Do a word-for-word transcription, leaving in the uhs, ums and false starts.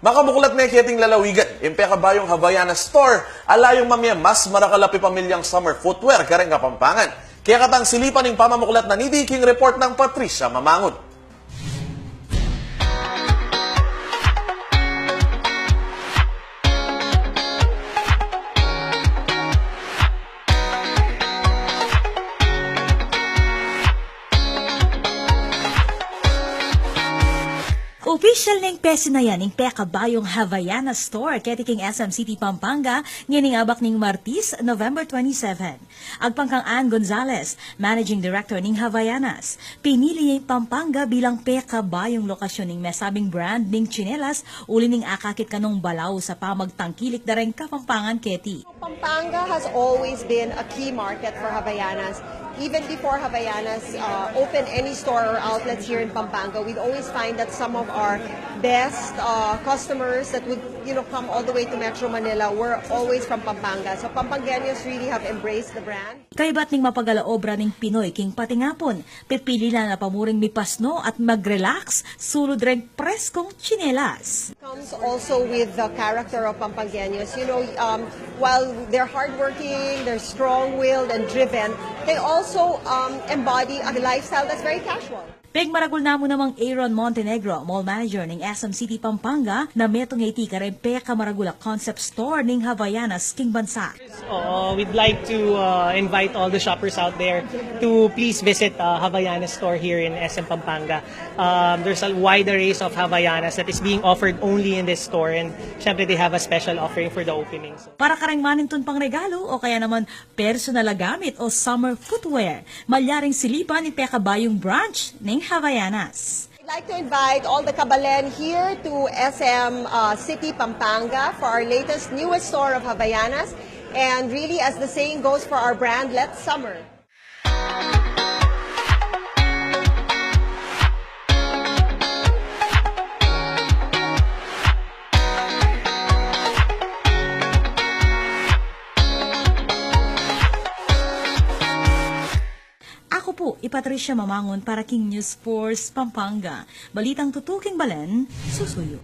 Makamuklat ne keting lalawigan ing pekabayung Havaianas Store, ala yung mamie mas marakal a pipamilyang summer footwear kareng Kapampangan. Kaya katang silipan ing pamamuklat na niti king report nang Patricia Mamangun. Opisyal neng pesinayan ing pekabayung Havaianas Store keti king S M City, Pampanga, ngening abak ning Martis, November twenty-seven. Agpang kang Ann Gonzalez, Managing Director ning Havaianas, pinili ya ing Pampanga bilang pekabayung lokasyon ning mesabing brand ning tsinelas uli ning akakit kanung balaus a pamagtangkilik da reng Kapampangan keti. Pampanga has always been a key market for Havaianas. Even before Havaianas uh, opened any store or outlets here in Pampanga, we'd always find that some of our best uh, customers that would, you know, come all the way to Metro Manila were always from Pampanga. So Pampangueños really have embraced the brand. Kaybat ning mapagal a obra ning Pinoy king patingapun, pipili la na pamuring mipasno at mag-relax sulud reng preskong tsinelas. Comes also with the character of Pampangueños. You know, um, while they're hardworking, they're strong-willed and driven, they also um, embody a lifestyle that's very casual. Pigmaragul na mu namang Aaron Montenegro, mall manager ning S M City Pampanga, na metung ya iti kareng pekamaragul a concept store ning Havaianas king bansa. Oo, we'd like to uh, invite all the shoppers out there to please visit uh, Havaianas store here in S M Pampanga. Um, there's a wide arrays of Havaianas that is being offered only in this store, and syempre they have a special offering for the opening. So, para kareng manintun pang regalu o kaya naman personal a gamit o summer footwear, malyaring silipan ing pekabayung branch ning Havaianas. I'd like to invite all the kabalen here to S M uh, City Pampanga for our latest, newest store of Havaianas. And really, as the saying goes for our brand, let's summer. Ako pu i Patricia Mamangun para king News Force Pampanga. Balitang tutuking balen, susuyu.